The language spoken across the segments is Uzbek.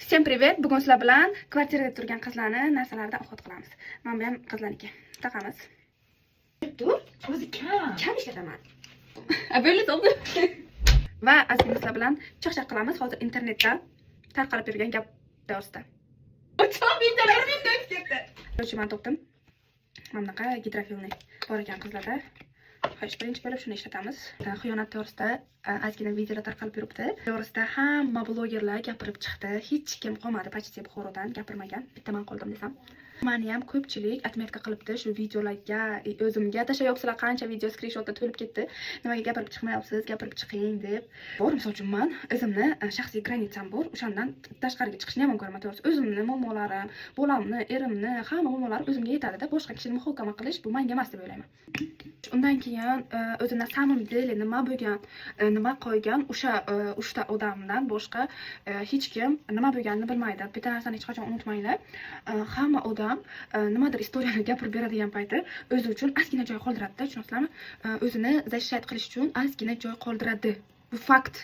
Всем привет! Bugun sizlar bilan kvartirada turgan qizlarni narsalaridan ovqat qilamiz. Mana bu ham qizlarniki. Taqamiz. Dur, O'zi kam. Kam ishlataman. A, bo'ldi, bo'ldi. Va ozgina sizlar bilan chaqchaq qilamiz hozir internetda tarqalib yurgan gap to'g'risida. Короче, man topdim. Mana bunaqa гидрофильный bor ekan qizlarda. Xo'sh, birinchi bo'lib shuni ishlatamiz. Xiyonat to'g'risida ozgina videolar tarqalib yuribdi. To'g'risida hamma blogerlar gapirib chiqdi. Hech kim qolmadi почти Buxorodan gapirmagan. Bitta man qoldim desam. Mani ham ko'pchilik отметка qilibdi shu videolarga, o'zimga tashlayapsizlar, qancha video skrinshotda to'lib ketdi. Nimaga gapirib chiqmayapsiz, gapirib chiqing deb. Bor, misol uchun man o'zimni shaxsiy граница m bor, o'shandan tashqariga chiqishni yomon ko'raman, to'g'risi. O'zimni muammolarim, bolamni, erimni, hamma muammolarim o'zimga yetadi-da. Boshqa kishini muhokama qilish bu menga emas deb o'ylayman. Undan keyin o'zi на самом деле nima bo'lgan, nima qo'ygan o'sha uchta odamdan boshqa hech kim nima bo'lganini bilmaydi. Bitta narsani hech qachon unutmanglar. Hamma odam nimadir история ni gapirib beradigan payti o'zi uchun ozgina joy qoldiradi-da, tushunasizlarmi? O'zini защищать qilish uchun ozgina joy qoldiradi. Bu fakt.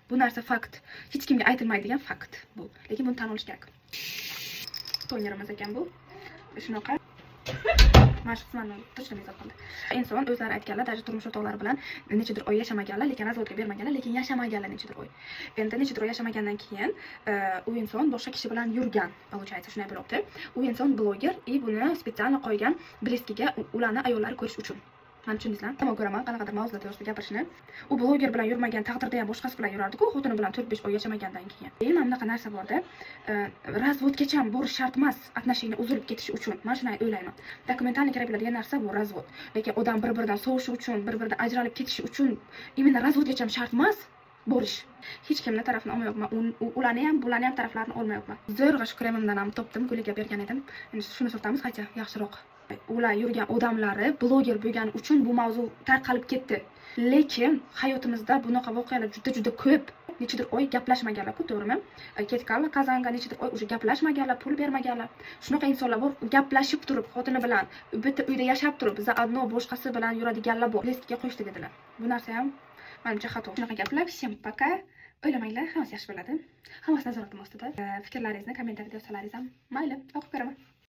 Bu narsa fakt. Hech kimga aytilmaydigan fakt bu. Lekin buni tan olish kerak. Tonerimiz ekan bu. Shunaqa. Mana shu qismini точно bezor qildi. Inson o'zlari aytganlar, даже turmush o'rtoqlari bilan nechadir oy yashamaganlar, lekin развод ga bermaganlar, lekin yashamaganlar nechadir oy. Endi nechadir oy yashamagandan keyin u inson boshqa kishi bilan yurgan, получается, shunday bo'libdi. U inson bloger и buni специально qo'ygan близкий ga ularni ayollari ko'rish uchun. Mani tushundingizlar? Yomon ko'raman qanaqadir mavzular to'g'risida gapirishni. U bloger bilan yurmagan taqdirda ham boshqasi bilan yurardi-ku, xotini bilan 4-5 oy yashamagandan keyin. E, mana bunaqa narsa borda. Развод gacha borish shart emas, отношения uzilib ketishi uchun. Men shuni o'ylayman. Документально kerak bo'ladigan narsa bu развод. Lekin odam bir-biridan sovishi uchun, bir-biridan ajralib ketishi uchun именно развод gacha shart emas borish. Hech kimni tarafini olmayapman. Ularni ham, bularni ham taraflarini olmayapman. Zo'rg'a shu kremimdan ham topdim, Guliga bergan edim. Endi shuni surtamiz, qancha yaxshiroq. Ular yurgan odamlari bloger bo'lgani uchun bu mavzu tarqalib ketdi. Lekin hayotimizda bunaqa voqealar juda juda ko'p. Nechadir oy gaplashmaganlar-ku, to'g'rimi? Ketganlar Kazanga, nechadir oy уже gaplashmaganlar, pul bermaganlar. Shunaqa insonlar bor, gaplashib turib, xotini bilan bitta uyda yashab turib, заодно boshqasi bilan yuradiganlar bor. Близкий ga qo'yishdi dedilar. Bu narsa ham manimcha xato. Shunaqa gaplar. Всем пока. O'ylamanglar, hammasi yaxshi bo'ladi. Hammasi nazoratim ostida. Fikrlaringizni kommentariyada yozsalaringiz ham mayli, o'qib ko'raman.